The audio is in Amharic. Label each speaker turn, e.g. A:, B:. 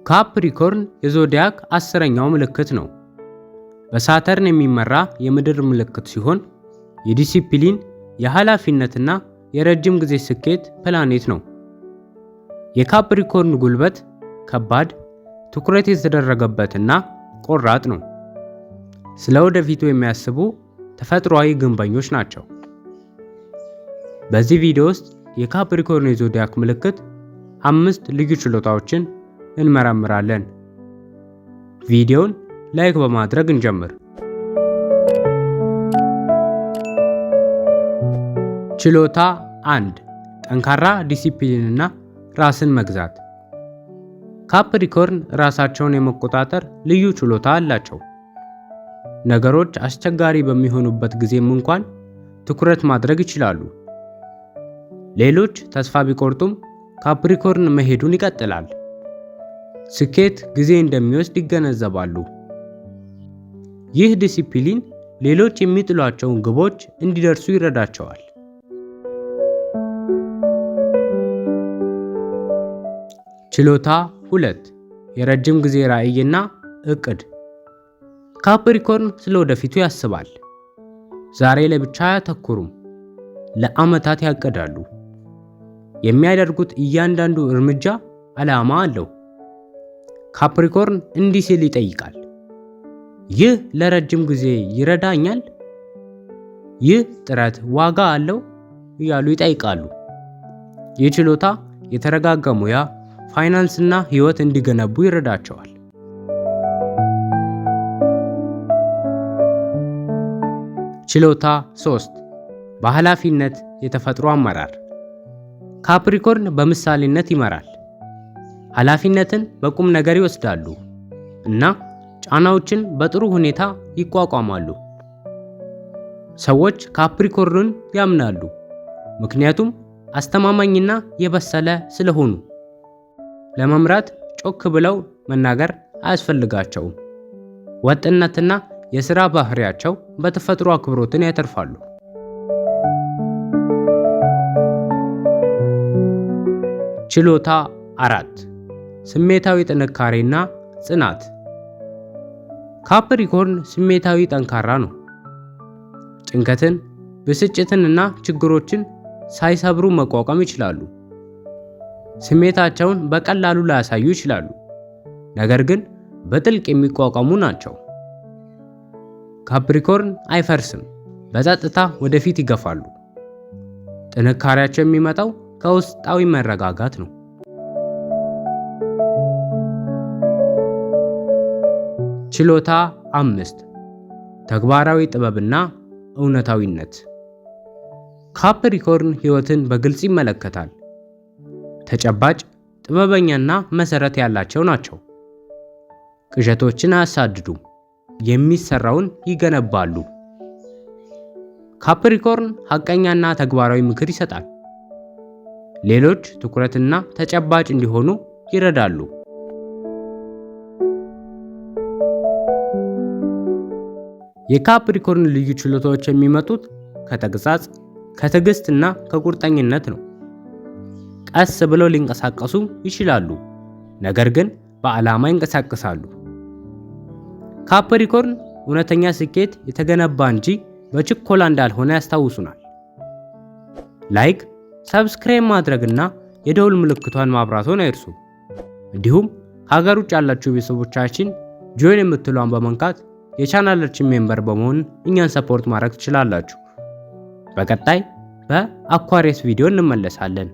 A: ካፕሪኮርን የ zodiac 10ኛው ምልክት ነው። በሳተርን የሚመራ የምድር ምልክት ሲሆን የዲሲፕሊን፣ የኃላፊነትና የረጅም ጊዜ ስኬት ፕላኔት ነው። የካፕሪኮርን ጉልበት ከባድ፣ ትኩረት የተደረገበትና ቆራጥ ነው። ስለ ወደፊቱ የሚያስቡ ተፈጥሯዊ ግንበኞች ናቸው። በዚህ ቪዲዮ ውስጥ የካፕሪኮርን የ zodiac ምልክት አምስት ልዩ ችሎታዎችን እንመረምራለን። ቪዲዮውን like በማድረግ እንጀምር። ችሎታ 1፦ ጠንካራ ዲሲፕሊንና ራስን መግዛት። ካፕሪኮርን ራሳቸውን የመቆጣጠር ልዩ ችሎታ አላቸው። ነገሮች አስቸጋሪ በሚሆኑበት ጊዜም እንኳን ትኩረት ማድረግ ይችላሉ። ሌሎች ተስፋ ቢቆርጡም ካፕሪኮርን መሄዱን ይቀጥላል። ስኬት ጊዜ እንደሚወስድ ይገነዘባሉ። ይህ ዲሲፕሊን ሌሎች የሚጥሏቸውን ግቦች እንዲደርሱ ይረዳቸዋል። ችሎታ 2፦ የረጅም ጊዜ ራዕይና እቅድ። ካፕሪኮርን ስለ ወደፊቱ ያስባል። ዛሬ ላይ ብቻ አያተኩሩም፣ ለዓመታት ያቅዳሉ። የሚያደርጉት እያንዳንዱ እርምጃ ዓላማ አለው። ካፕሪኮርን እንዲህ ሲል ይጠይቃል፦ "ይህ ለረጅም ጊዜ ይረዳኛል? ይህ ጥረት ዋጋ አለው?" እያሉ ይጠይቃሉ። ይህ ችሎታ የተረጋጋ ሙያ፣ ፋይናንስና ሕይወት እንዲገነቡ ይረዳቸዋል። ችሎታ 3፦ በኃላፊነት የተፈጥሮ አመራር። ካፕሪኮርን በምሳሌነት ይመራል። ኃላፊነትን በቁም ነገር ይወስዳሉ እና ጫናዎችን በጥሩ ሁኔታ ይቋቋማሉ። ሰዎች ካፕሪኮርንን ያምናሉ፣ ምክንያቱም አስተማማኝና የበሰለ ስለሆኑ። ለመምራት ጮክ ብለው መናገር አያስፈልጋቸውም። ወጥነትና የሥራ ባህሪያቸው በተፈጥሮ አክብሮትን ያተርፋሉ። ችሎታ 4፦ ስሜታዊ ጥንካሬና ጽናት። ካፕሪኮርን ስሜታዊ ጠንካራ ነው። ጭንቀትን፣ ብስጭትንና ችግሮችን ሳይሰብሩ መቋቋም ይችላሉ። ስሜታቸውን በቀላሉ ላያሳዩ ይችላሉ፣ ነገር ግን በጥልቅ የሚቋቋሙ ናቸው። ካፕሪኮርን አይፈርስም፣ በጸጥታ ወደፊት ይገፋሉ። ጥንካሬያቸው የሚመጣው ከውስጣዊ መረጋጋት ነው። ችሎታ 5፦ ተግባራዊ ጥበብና እውነታዊነት። ካፕሪኮርን ሕይወትን በግልጽ ይመለከታል። ተጨባጭ፣ ጥበበኛና መሰረት ያላቸው ናቸው። ቅዠቶችን አያሳድዱም፣ የሚሰራውን ይገነባሉ። ካፕሪኮርን ሐቀኛና ተግባራዊ ምክር ይሰጣል። ሌሎች ትኩረትና ተጨባጭ እንዲሆኑ ይረዳሉ። የካፕሪኮርን ልዩ ችሎታዎች የሚመጡት ከተግሳጽ፣ ከትዕግስት እና ከቁርጠኝነት ነው። ቀስ ብለው ሊንቀሳቀሱ ይችላሉ፣ ነገር ግን በዓላማ ይንቀሳቀሳሉ። ካፕሪኮርን እውነተኛ ስኬት የተገነባ እንጂ በችኮላ እንዳልሆነ ያስታውሱናል። Like፣ subscribe ማድረግና የደውል ምልክቷን ማብራቶን አይርሱ። እንዲሁም ከሀገር ውጭ ያላችሁ ቤተሰቦቻችን join የምትሏን በመንካት የቻናላችን member በመሆን እኛን support ማድረግ ትችላላችሁ። በቀጣይ በ Aquarius ቪዲዮ እንመለሳለን።